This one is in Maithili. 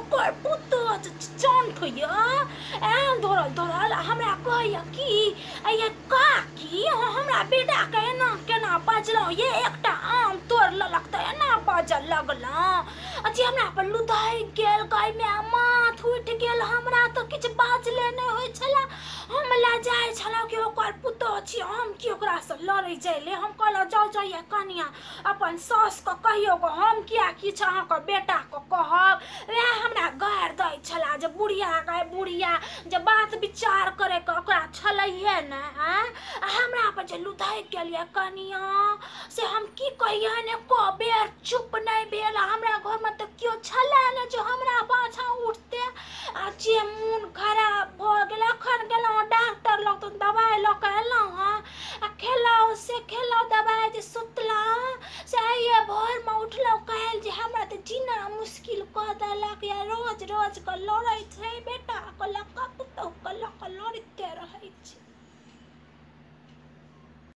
ओकर पुतोह चंठ यऽ, आयल दौड़ल दौड़ल आ हमरा कहैया कि ये काकी, अहाँ हमरा बेटाके एना केना बजलहुँ ये? एकटा आम तोड़ि लेलक तऽ एना बाजऽ लगलहुँ। आ जे हमरा पर लुधकि गेल गै माय, माथ उठि गेल। हमरा तऽ किछु बाजले नहि होइ छलै। हम लजाइ छलहुँ कि ओकर पुतोह छी, हम की ओकरासँ लड़ै जैले। हम कहलहुँ, जाउ जाउ ये कनिया, अपन साउसके कहियौ गऽ, हम किया किछु अहाँके बेटाके कहब। वएह हमरा गारि दै छलाह जे बुढ़िया गै बुढ़िया, जे बात विचार करैके ओकरा छलैहे नहि। आँय, आ हमरा पर जे लुधकि गेल ये कनिया, से हम की कहियनि, एको बेर चुप नहि भेल। हमरा घरमे तऽ केओ छलै नहि जे हमरा पाछाँ उठतै। आ जे मोन खराब भऽ गेल, एखन गेलहुँ डॉक्टर लग तऽ दबाइ लऽ कऽ एलहुँ हँ आ खेलहुँ से खेलहुँ दबाइ, जे सुतलहुँ से आइए भोरमे उठलहुँ। काल्हि जे हमरा तऽ जीना मुश्किल कऽ देलक यऽ। रोज रोजके लड़ै छै, बेटाके लऽ कऽ पुतहुके लऽ कऽ लड़ै।